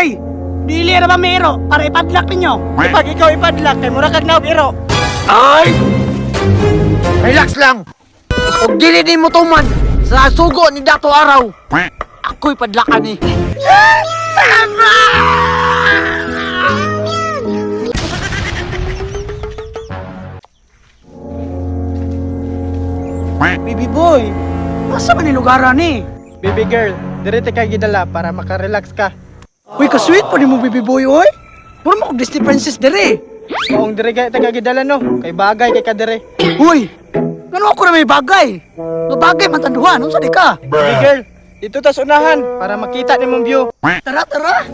Ay! Dili ra ba mero para ipadlak ninyo? Pag ikaw ipadlak, kay mura kag naog iro. Ay! Relax lang. Og dili ni mo tuman sa sugo ni Dato Araw. Ako'y padlakan ni. Baby boy, asa man ni lugaran ni? Baby girl, dire ta kay gidala para makarelax ka. Uy, ka-sweet po ni mo baby boy, oy. Mura mo kog Disney princess dire. Maong dire kay ta kay gidala no, kay bagay kay ka dire. Uy, ngano ako na may bagay? Nga bagay man tanduhan, unsa di ka? Baby girl, dito tas unahan para makita nimong view. Tara, tara.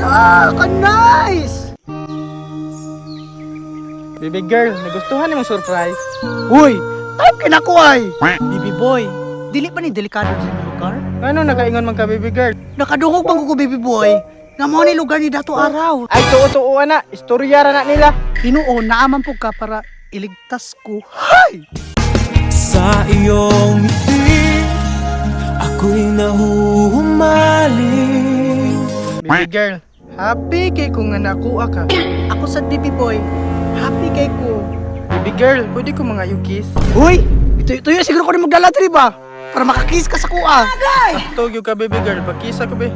Ala, ka-nice! Baby girl, nagustuhan nimong surprise. Uy, type kinako ay. Baby boy, dili pa ni delikado sa lugar? Ngano nakaingon man ka, baby girl? Nakadungog bang ko, baby boy? Nga mao ni lugar ni Dato Araw. Ay tuo-tuo na, istorya ra na nila. Hinuon, naaman po ka para iligtas ko. Hay! Sa iyong ngiti, ako'y nahuhumaling. Baby girl, happy kay kung nga nakuha ka. Ako sa baby boy, happy kay ko. Baby girl, pwede ko mga you kiss? Uy, ito ito siguro ko ni magdala diri ba? Para makakiss ka sa kuha. Sakto gyud ka, baby girl, pagkisa ko be.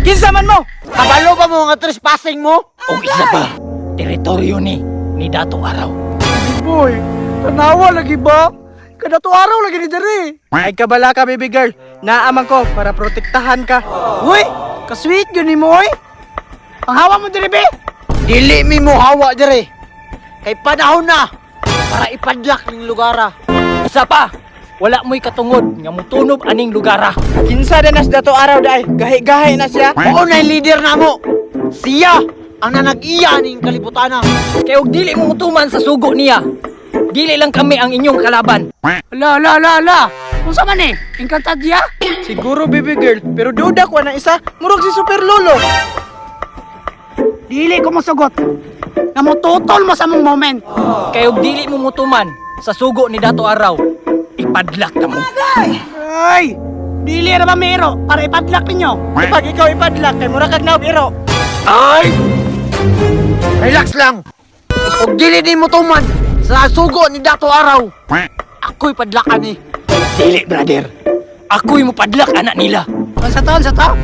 Kinsa man mo? Kabalo ba mo nga trespassing mo? Og isa pa, teritoryo ni Dato Araw. Baby boy, tanawa lagi ba? Kadato araw lagi ni diri. Ay kabala ka, baby girl. Naaman ko para protektahan ka. Uy, ka-sweet yun ni mo, oy. Ang hawa mo diri be. Dili mi mo hawa dire. Kay panahon na para ipadlak ning lugara. Isa pa, wala mo'y katungod nga mutunob aning lugara. Kinsa na nas Dato Araw daay? Gahi-gahi na siya. Mao na leader namo. Siya ang nanag-iya ning kalibutana. Kay og dili mo mutuman sa sugo niya, dili lang kami ang inyong kalaban. Ala, ala, ala, ala. Unsa man eh? Encantadia? Siguro, baby girl, pero duda ko na isa, murag si Super Lolo. Dili ko mosugot. Nga motutol mo sa mong moment. Kay og dili mo mutuman sa sugo ni Dato Araw, ipadlak ta mo. Ay, dili ra ba mero para ipadlak ninyo? Pag ikaw ipadlak, kay mura kag naog iro. Ay! Relax lang. Og dili ni mo tuman sa sugo ni Dato Araw. Ako'y padlakan ni. Dili, brother. Ako'y mupadlak anak nila. Sa to, sa to?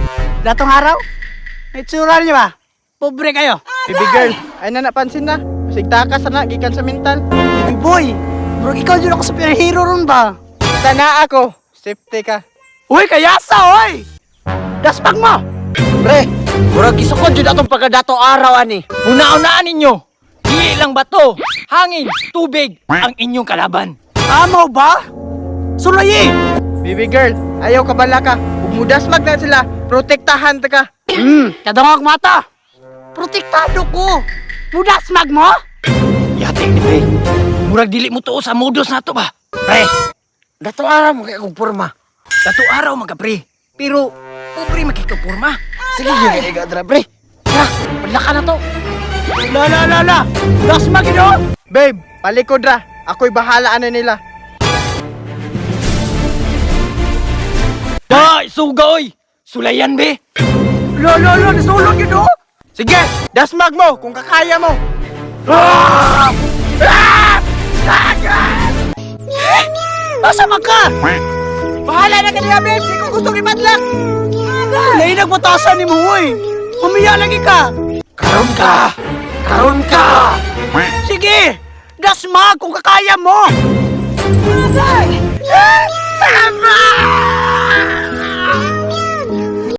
Datong araw? May tsura niyo ba? Pobre kayo. Baby girl, ay na napansin na. Sigtaka sana gikan sa mental. Baby boy, murag ikaw dyan ako superhero ron ba? Tana ako, safety ka. Uy, kayasa, oy! Daspag mo! Pre, murag gisukon jud atong pagkadato araw ani. Una-unaan ninyo, dili lang bato, hangin, tubig ang inyong kalaban. Amaw ba? Sulayi! Baby girl, ayaw kabala ka. Ug mudasmag na sila, protektahan ta ka. Kadangog mata! Protektado ko! Mudasmag mo? Yati ni pre. Murag dili mo tuo sa modus nato ba? Pre, Dato Araw mo kay akong porma. Dato Araw mga pre. Pero pobre makikapurma. Sige gyud kay dra pre. Tara, padlakan na to. La la la la! Dasmag ino! Babe, palikod ra. Ako'y bahala ana nila. Da, suga oy. Sulayan be. La la la! Nasulog yun oh! Sige, dasmag mo kung kakaya mo. Asa man ka? Bahala na kanila, babe. Di ko gustong ipadlak. Lain nagbatasan ni mo, oy! Humiya lagi ka! Karon ka. Karon ka. Sige! Dasmag kung kakaya mo! Tama!